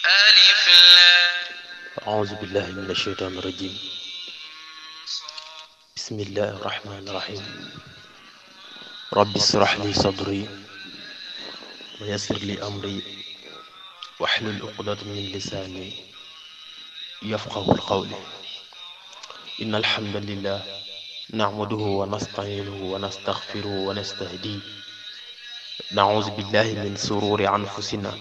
ألف لام. أعوذ بالله من الشيطان الرجيم. بسم الله الرحمن الرحيم. رب اشرح لي صدري ويسر لي أمري واحلل عقدة من لساني يفقه القول. إن الحمد لله نعمده ونستعينه ونستغفره ونستهديه. نعوذ بالله من شرور أنفسنا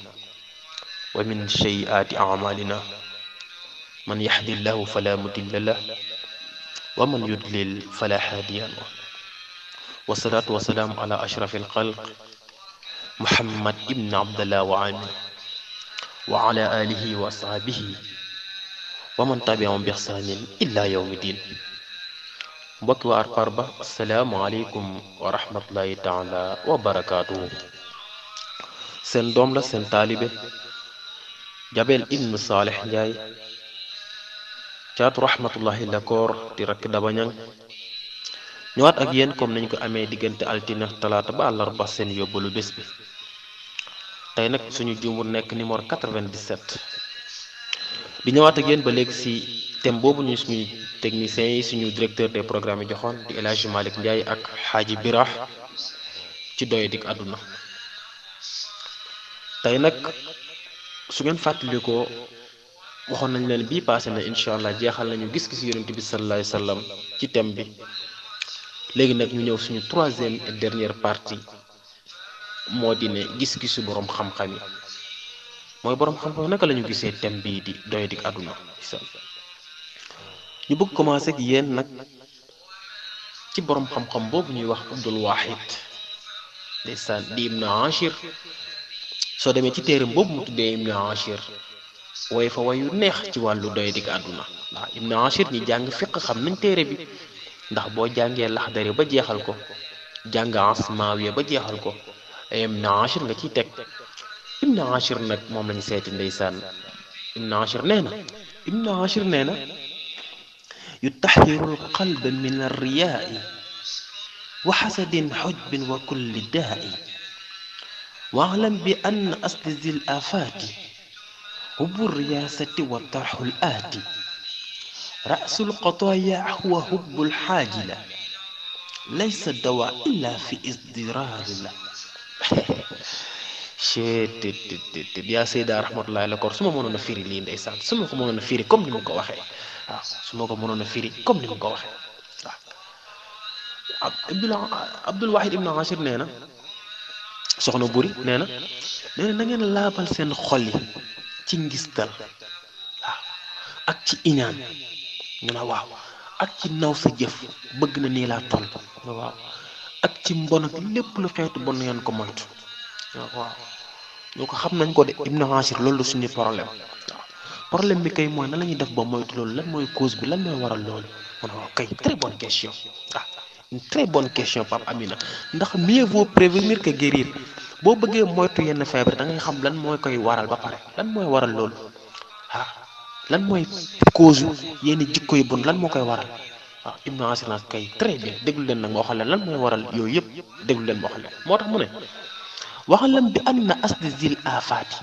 ومن سيئات أعمالنا. من يهد الله فلا مضل له ومن يضلل فلا هادي له. والصلاة والسلام على أشرف الخلق محمد ابن عبد الله وعلى آله وأصحابه ومن تبعهم بإحسان إلى يوم الدين. mbokki waa Arparba asalaamualeykum wa rahmatullahi taala wa barakaatuhu. seen doom la seen taalibe Jabel ibnu Saleh Njaay caatu rahmatullahi lakoor di rakk dabañang ñëwaat ak yéen comme nañ ko amee diggante altina talaata ba àllarba seen yóbbalu bés bi. tey nag suñu jumbur nekk numéro 97 di ñëwaat ak yéen ba léegi si thème boobu ñu suñu techniciens yi suñu directeur des programmes yi joxoon di El Hadji Malick Ndiaye ak Xaaji Biraax ci doye dik àdduna. tey nag su ngeen fàttalikoo waxoon nañ leen bii passé na incha allah jeexal nañu gis-gis yonent bi sallallahu alayhi wa sallam ci thème bi. léegi nag ñu ñëw suñu troisième et dernière partie moo di ne gis-gisu boroom xam-xam yi mooy boroom xam-xam naka la ñu gisee thème bii di doye dik àdduna. ñu bëgg commencé ak yéen nag ci boroom xam-xam boobu ñuy wax Abdul Wahid ndeysaan di Ibn Ashir. soo demee ci téeram boobu mu tuddee Ibn Ashir way fa wayu neex ci wàllu doye dik àdduna. ndax Ibn Ashir ñi jàng fiq xam nañ téere bi, ndax boo jàngee Laxdari ba jeexal ko jàng Asmaawiya ba jeexal ko Ibn Ashir nga ciy teg. Ibn Ashir nag moom lañu seeti ndeysaan. Ibn Ashir nee na yutaxiru alqalba min arriyaai wa xasadin xujbin wa kulli daai waalam bi ann asli zil afaati hubbu riyaasati wa tarxul aati rasul qataaya huwa hubbul xaajila laysa dawa illa fi isdiraari la. yaa Seyda rahmatullahi la kor su ma mënoon a firi lii ndeysaan, su ma ko mënoon a firi comme ni mu ko waxee waaw su ma ko mënoon a firi comme ni mu ko waxee waaw. Abdul Wahid Ibn Ashir nee na soxna Buri nee na na ngeen laabal seen xol yi ci ngistal waaw ak ci iñaan ñu ne waaw ak ci naw sa jëf bëgg na nii laa toll waaw ak ci mbon ak lépp lu xeetu bon ngeen ko moytu waaw. ñoo ko xam nañ ko de Ibn Ashir loolu suñu problème waaw. problème bi kay mooy nan la ñuy def ba moytu loolu, lan mooy cause bi, lan mooy waral loolu. mu ne waaw kay très bonne question ah une très bonne question Pape Amina, ndax mieux vaut prévenir que guérir. boo bëggee moytu yenn feebar da ngay xam lan mooy koy waral ba pare lan mooy waral loolu ah lan mooy cause yenn jikko yu bon lan moo koy waral waaw. Ibn Ashir nag kay très bien déglu leen nag ma waxal leen lan mooy waral yooyu yëpp déglu leen ma waxal leen. moo tax mu ne waxalam bi anna asli zil afaati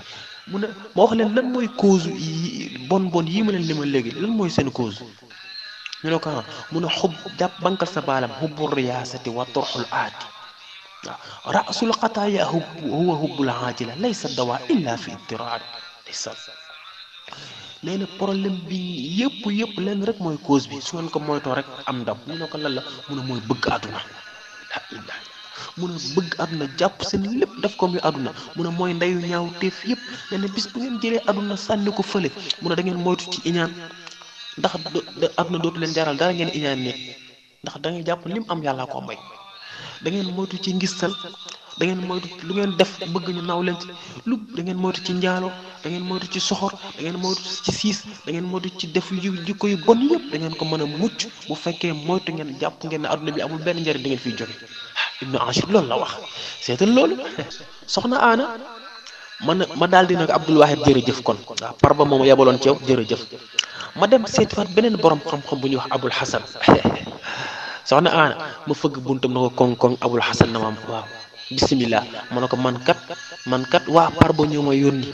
mu ne ma wax leen lan mooy cause yi bon yi ma leen li ma léegi lan mooy seen cause. ñu ne ko mu ne xub jàpp bankal sa baalam hubbu riyaasati wa torxul aati waaw rasul xataaya huwa hubbul aajila laysa dawa illa fi ittiraar. nee na problème bi yëpp leen rek mooy cause bi, su ngeen ko moytoo rek am ndam. ñu ne ko lan la mu ne mooy bëgg àdduna. mun a bëgg àdduna jàpp seen lépp def ko muy àdduna mun a mooy ndeyu ñaaw teef yëpp. nee na bis bu ngeen jëlee àdduna sànni ko fële mun a da ngeen moytu ci iñaan, ndax àdduna dootu leen jaral dara ngeen iñaan nit, ndax da ngay jàpp lim am yàllaa ko may. da ngeen moytu ci ngistal, da ngeen moytu lu ngeen def bëgg ñu naw leen ci lu da ngeen moytu ci njaalo, da ngeen moytu ci soxor, da ngeen moytu ci siis, da ngeen moytu ci def yu jikko yu bon yëpp da ngeen ko mën a mucc bu fekkee moytu ngeen jàpp ngeen ne àdduna bi amul benn njëriñ da ngeen fiy jóge. Ibn Ashir loolu la wax. seetal loolu soxna Aana ma daal di nag Abdul Wahid jërëjëf kon waaw par ba moom yebaloon ci yow jërëjëf. ma dem seetiwaat beneen borom xam-xam bu ñuy wax Abul Hasan soxna Aana ma fëgg buntam na ko koŋ-koŋ Abul Hasan na ma waaw bisimilah ma ne ko man kat waa par ba ñoo ma yónni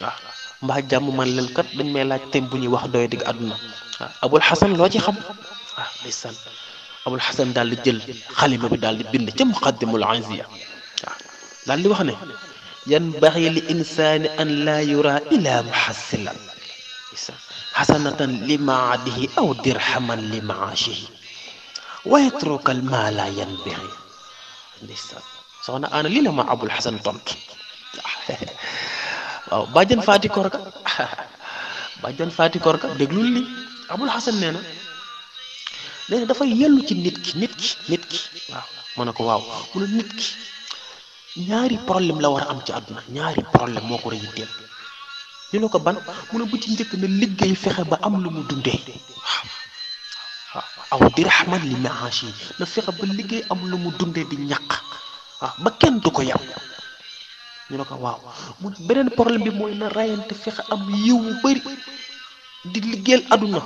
waaw mbaa jàmm man leen kat dañ may laaj thème bu ñuy wax doy dig àdduna abul xasan loo ci xam ndeysaan abul xasan daal di jël xalima bi daal di bind ca muqaddimul anziya daal di wax ne yanbaxi li insaani an laa yura ila muhassilan xasanatan li maadihi aw dirhaman li maashihi wa yatrukal maa laa yanbixi ndeysaan soxna ana lii la ma abul xasan tontu waaw bàjjan faati korka bàjjan faati korka déglul li abul xasan nee na dafay yellu ci nit ki waaw ma ne ko waaw mu ne nit ki ñaari problème la war a am ci àdduna ñaari problème moo ko war a yitteel ñu ne ko ban mu ne bu ci njëkk na liggéey fexe ba am lu mu dundee waaw aw dirhaman li maashi na fexe ba liggéey am lu mu dundee di ñàq waaw ba kenn du ko yam ñu ne ko waaw mu beneen problème bi mooy na rayante fexe am yiw bu bëri di liggéeyal àdduna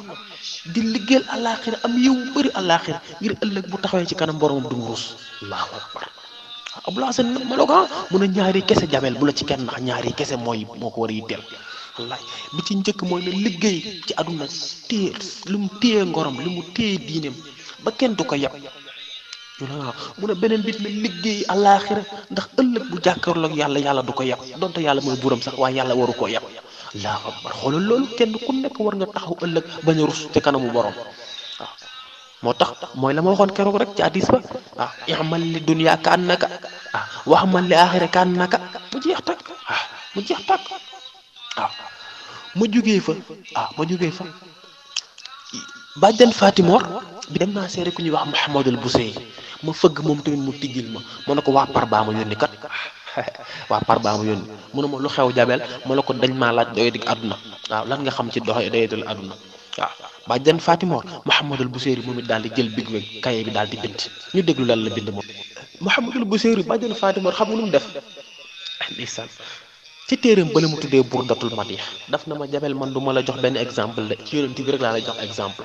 di liggéeyal àllaaxira am yiw bu bëri àllaaxira ngir ëllëg bu taxawee ci kanam boromam du mu rus allahu akbar Abdul Hasan ma ne ko mun a ñaari kese jabel bu la ci kenn ndax ñaari kese moo ko war a yitteel wallaay bi ci njëkk mooy na liggéey ci àdduna téye lu mu téye ngorom lu mu téye diineem ba kenn du ko yab ñu ne waaw mun a beneen bit na liggéey àllaaxira ndax ëllëg bu jàkkaarloog yàlla du ko yab donte yàlla mooy buuram sax waaye yàlla waru koo yab allahu akbar xoolal loolu kenn ku nekk war nga taxaw ëllëg bañ a rus te kanamu borom waaw moo tax mooy la ma waxoon keroog rek ci hadiis ba i'mal li dunya ka annaka wa'mal li aaxira ka annaka mu jeex tàkk mu jeex tàkk ma jógee fa bàjjan Fatimor bi dem naa seere ku ñuy wax Muhammadul Buseyri ma fëgg moom tamit mu tijjil ma ne ko waa par baa ma yónni kat waa par baa ma yónni mu ne ma lu xew jabel ma ne ko dañ maa laaj doy dig àdduna waaw lan nga xam ci doyadul àdduna waaw bàjjan Fatimor Muhammadul Buseyri moom it daal di jël big bi kaye bi daal di bind ñu déglu lan la bind moom Muhammadul Buseyri bàjjan Fatimor xam nga lu mu def ndeysaan ci téeréem ba la mu tuddee burdatul madih daf na ma jabel man du ma la jox benn exemple de ci yonent bi rek laa la jox exemple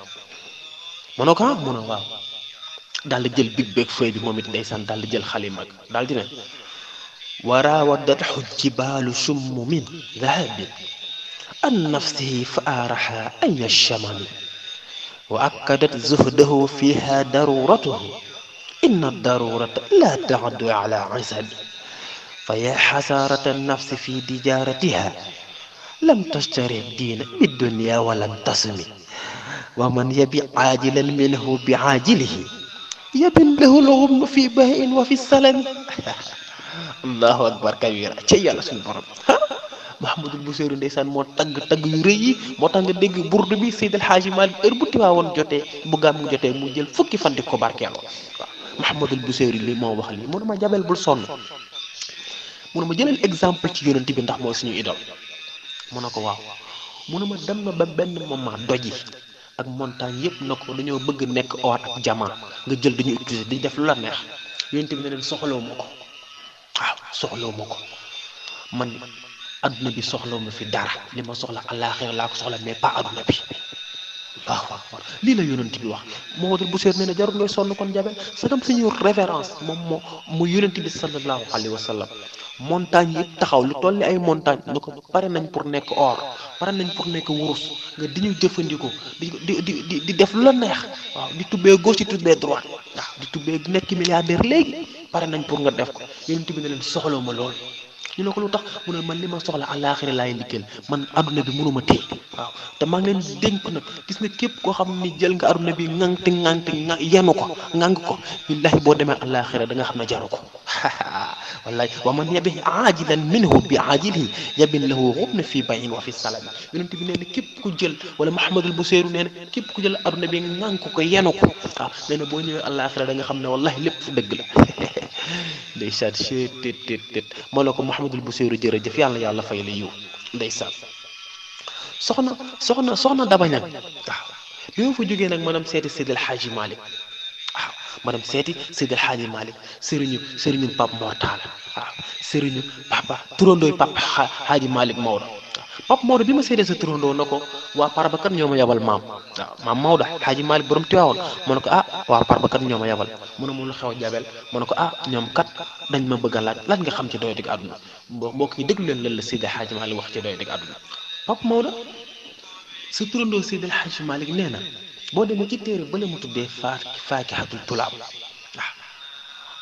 mu ne ko mu ne waaw daal di jël big beeg feuille bi moom it ndeysaan daal di jël xalima daal di ne waraawadathu jibaalu summu min dahabin an nafsihi fa aaraha ay shamami wa akkadat zuhdahu fiha daruratuhu inna darurata la taaddu ala isabi fa ya xasaarata nafsi fi dijaaratiha lam tashtari diina biddunya walam tasmi wa man yabi aajilan minhu bi aajilihi yabin lahu lxummu fi bahin wa fi salami allahu akbar kabira ca yàlla suñu borom Muhammadul Buseyri ndeysaan moo tagg yu rëy yi moo tax nga dégg burdu bi Seydi El Hadji Malick heure bu Tiwaawoon jotee bu gàmmu jotee mu jël fukki fan di ko barkeeloo waaw Muhammadul Buseyri li moo wax lii mënuma jabel bul sonn mu ne ma jëlal exemple ci yonent bi ndax mooy suñu idol mu ne ko waaw mu ne ma dem na ba benn moment doj yi ak montagne yëpp na ko dañoo bëgg nekk or ak diamant nga jël dañuy utiliser di def lu la neex yonent bi ne leen soxlawu ma ko waaw soxlawu ma ko man adduna bi soxlawu ma fi dara li ma soxla àllaaxira laa ko soxla mais pas adduna bi waaw waaw lii la yonent bi wax Muhammadul Buseyri nee na jarul ngay sonn kon jabel sagam suñu référence moom mu yonent bi sallallahu alayhi wa sallam montagne yëpp taxaw lu toll ni ay montagne ñu ko pare nañ pour nekk or pare nañ pour nekk wurus nga di ñu jëfandikoo di def lu la neex waaw di tubbee gauche di tubbee droite waaw di tubbee nekk milliardaire léegi pare nañ pour nga def ko yonent bi ne leen soxla ma lool ñu ne ko lu tax mu ne man li ma soxla àllaaxira laay liggéeyal man adduna bi mënuma téye waaw te maa ngi leen dénk nag gis nga képp koo xam ni jël nga adduna bi ŋàngte yenu ko ŋàng ko billahi boo demee àllaaxira da nga xam ne jaru ko wallahi wa man yabi aajilan minhu bi aajilihi yabin lahu xubna fii bayin wa fi salami yonent bi nee na képp ku jël wala Muhammadul Buseyri nee na képp ku jël adduna bi ŋàng ko yenu ko waaw nee na boo ñëwee àllaaxira da nga xam ne wallahi lépp fu dëgg la ndeysaan tet moo la ko Muhammadul Buseyri jërëjëf yàlla fay la yiw ndeysaan soxna Daba Ñang waaw bi ma fa jógee nag ma dem seeti Seydi El Hadji Malick waaw ma dem seeti Seydi El Hadji Malick sëriñu Pape Mor Talla waaw sëriñu turandooy Pape Hadji Malick Maodo Pape Maodo bi ma seetee sa turandoo na ko waa Parbakat ñoo ma yabal maam waaw maam Maodo Hadji Malick borom Tiwaawoon mu ne ko waa Parbakat ñoo ma yabal mu ne mu lu xew jabel mu ne ko ñoom kat dañ ma bëgg a laaj lan nga xam ci doy dig àdduna mbokk yi déglu leen lan la Seydi Hadji Malick wax ci doy dig àdduna Pape Maodo sa turandoo Seydi El Hadji Malick nee na boo demee ci téere bale mu tuddee Faakihatul Tulaab waaw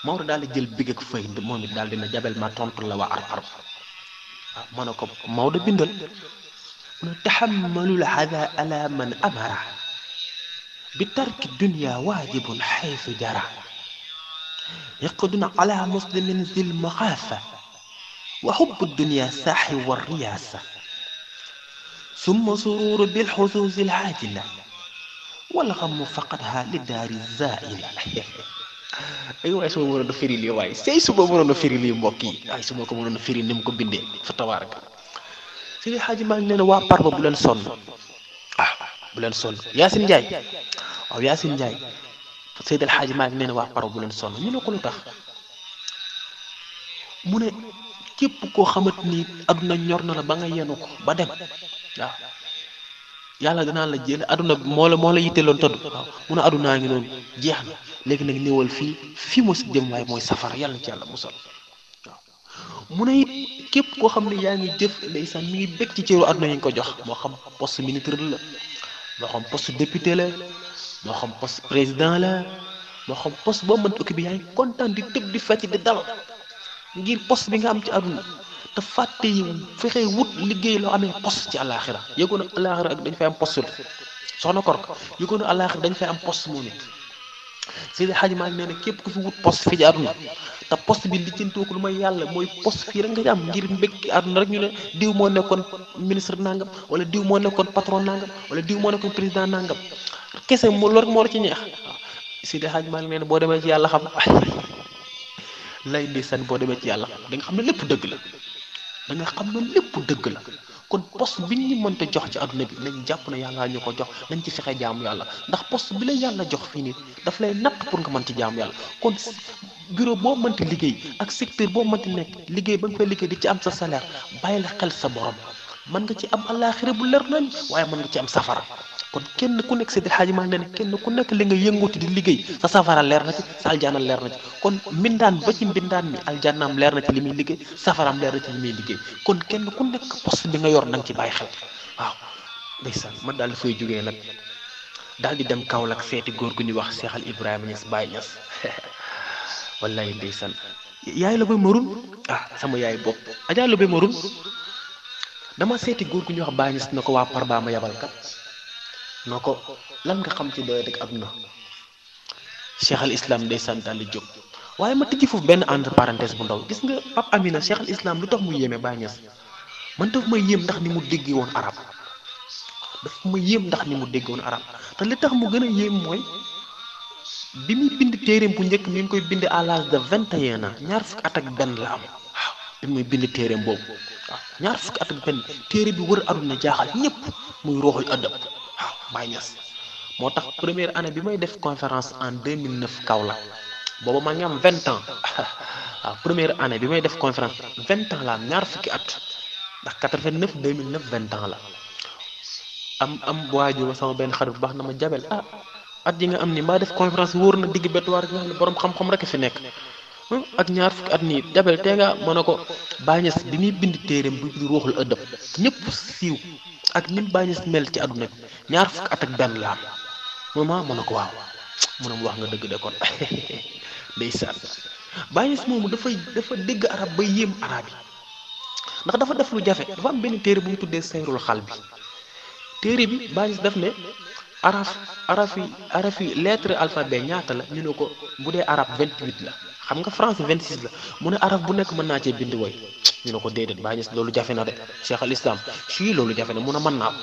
Maodo daal di jël big ak fëy moom it daal dina jabel ma tontu la waa ar waaw ma ne ko Maodo bindal mu ne taxammalul hada ala man amara bi tarki dunya waajibun xaysu jara yaqdun ala muslimin zil maxaafa wa xubbu dunya saaxi wa riyaasa summa sururu bil xusuusi l aajila wal xamu faqadha li daari zaila ay waaye su ma mënoon a firi lii waaye say su ma mënoon a firi lii mbokk yi waaye su ma ko mënoon a firi ni mu ko bindee fa tabaaraka Seydi Hadji Malick nee na waa Parba bu leen sonn bu leen sonn Yacine Ndiaye waaw Yacine Ndiaye Seydi Hadji Malick nee na waa Parba bu leen sonn ñu ne ko lu tax mu ne képp koo xamante ni adduna ñor na la ba nga yenu ko ba dem waaw yàlla danaa la jël adduna moo la yitteeloon tëdd waaw mu ne addunaa ngi noonu jeex na léegi nag ñëwal fii moo si jëm waaye mooy safara yàlla na ci yàlla musal waaw mu ne it képp koo xam ne yaa ngi jëf ndeysaan mi ngi bég ci cëru adduna yi nga ko jox moo xam poste ministre la moo xam poste député la moo xam poste président la moo xam poste boo mënti occupé yaa ngi kontaan di tëb di fecc di dal ngir poste bi nga am ci àdduna te fàtte yi fexe wut liggéey loo amee poste ci àllaaxira yëgoon na àllaaxira ak dañ fay am poste soxna Korka yëgoon na àllaaxira dañ fay am poste moom it Seydi Hadji Malick nee na képp ku fi wut poste fii ci àdduna te poste bi lijjantoo ko lu may yàlla mooy poste fii rek nga ci am ngir mbég àdduna rek ñu ne diw moo nekkoon ministre nangam wala diw moo nekkoon patron nangam wala diw moo nekkoon président nangam kese loolu rek moo la ci ñeex waaw Seydi Hadji Malick nee na boo demee ci yàlla xam lay ndeysaan boo demee ci yàlla da nga xam ne lépp dëgg la da nga xam ne lépp dëgg la kon poste bi ñu mënta jox ci adduna bi nañ jàpp ne yàlla ñu ko jox nañ ci fexe jaamu yàlla ndax poste bi la yàlla jox fii nii daf lay natt pour nga mën ci jaamu yàlla kon bureau boo mënti liggéey ak secteur boo mënti nekk liggéey ba nga fay liggéey di ci am sa salaire bàyyi la xel sa borom mën nga ci am àllaaxira bu leer nañ waaye mën nga ci am safara kon kenn ku nekk Seydi Hadji Malick nee na kenn ku nekk li nga yëngatu di liggéey sa safara leer na ci sa aljaana leer na ci kon mbindaan ba ci mbindaan mi aljaanaam leer na ci li muy liggéey safaraam leer na ci li muy liggéey kon kenn ku nekk poste bi nga yor na nga ci bàyyi xel waaw ndeysaan man daal di fay jógee nag daal di dem Kaolack seeti góor gu ñuy wax Cheikh Al Ibrahima Niass Baye Niass wallahi ndeysaan yaay la ba marun sama yaay bopp ajaa la ba marun dama seeti góor gu ñuy wax Baye Niass na ko waa Parba ma yabal kat noo ko lan nga xam ci doy rek àdduna Cheikh Al Islam ndeysaan daal di jóg waaye ma tijji foofu benn entre parenthèse bu ndaw gis nga Pape Amina Cheikh Al Islam lu tax mu yéeme Baye Niass man daf ma yéem ndax ni mu déggee woon arab te li tax mu gën a yéem mooy bi muy bind téereem bu njëkk mi ngi koy bind à l'âge de 21 ans ñaar fukki at ak benn la am waaw bi muy bind téereem boobu waaw ñaar fukki at ak benn téere bi wër àdduna jaaxal ñëpp muy ruuxul adab waaw Baye Niass moo tax première année bi may def conférence en 2009 Kaolack booba maa ngi am 20 ans waaw première année bi may def conférence 20 ans la am ñaar fukki at ndax 89 2009 20 ans la am waajur sama benn xarit bu baax na ma jabel at yi nga am ni mbaa def conférence wóor na digg bétuwaar nga xam ne borom xam-xam rek fi nekk ak ñaar fukki at nii jabel tee nga mën na ko Baye Niass bi muy bind téereem bu di ruuxul ëddëb ñëpp siiw ak ni Baye Niass mel ci àdduna bi ñaar fukki at ak benn la am moom mën na ko waaw mu ne mu wax nga dëgg de kon ndeysaan Baye Niass moomu dafa dégg arab ba yéem arab yi ndax dafa def lu jafe dafa am benn téere bu mu tuddee sayrul xal bi téere bi Baye Niass def ne araf yi lettre alphabet ñaata la ñu ne ko bu dee arab 28 la xam nga français 26 la mu ne araf bu nekk mën naa cee bind woy ñu ne ko déedéet Baye Niass loolu jafe na de Cheikh Al Islam si loolu jafe na mun a mën naa ko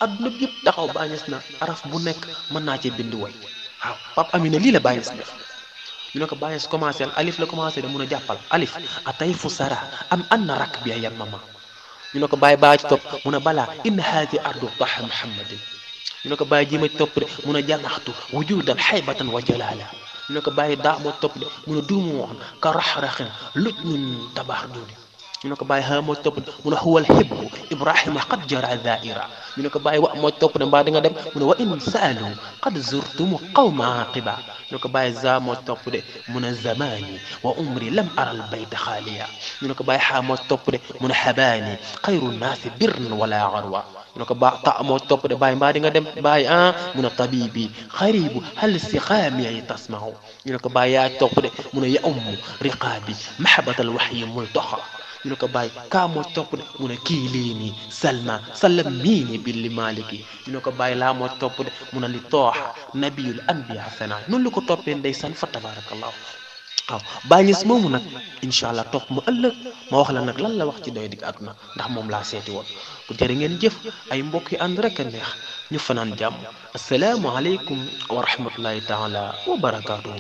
adduna bi yëpp taxaw Baye Niass na araf bu nekk mën naa cee bind woy waaw Pape Amina lii la Baye Niass def ñu ne ko Baye Niass commencé alif la commencé da mun a jàppal alif atay fu sara am anna rak bi yan mama ñu ne ko Baye baa ci topp mun a balaa inna haadi ardu taha muhammadin ñu ne ko Baye ji ma ci topp de mun a jàllaxtu wujudan xaybatan wa jalala ñu ne ko Baye daa moo topp de mun a duumu woon ka rax-raxin luj ñun tabax duuni ñu ne ko bàyyi xaa moo topp mu ne huwal hibbu ibrahima qad jara zaira ñu ne ko bàyyi wa moo topp ne mbaa di nga dem mu ne wa in saalu qad zurtumu qawma aqiba ñu ne ko bàyyi za moo topp de mu ne zamani wa umri lam aral bayta xaaliya ñu ne ko bàyyi xaa moo topp de mu ne xabaani xayru naasi birn wala arwa ñu ne ko ba ta moo topp de bàyyi mbaa di nga dem bàyyi mu ne tabibi xaribu hal siqaami ay tasmahu ñu ne ko bàyyi yaa topp de mu ne ya ummu riqaabi mahabatal waxyi multaxa ñu ne ko bàyyi kaa moo topp de mu ne kii lii nii salma sallam mii nii billi maliki ñu ne ko bàyyi laa moo topp de mu ne li tooxa nabiyul anbiya sana noonu la ko toppee ndeysaan fa tabarakallahu waaw bàyyi ñis moomu nag incha allah topp mu ëllëg ma wax la nag lan la wax ci doy dig àdduna ndax moom laa seeti woon ku jërë ngeen jëf ay mbokk yi ànd rek a neex ñu fanaan jàmm asalaamu aleykum wa rahmatullahi taala wa barakaatuhu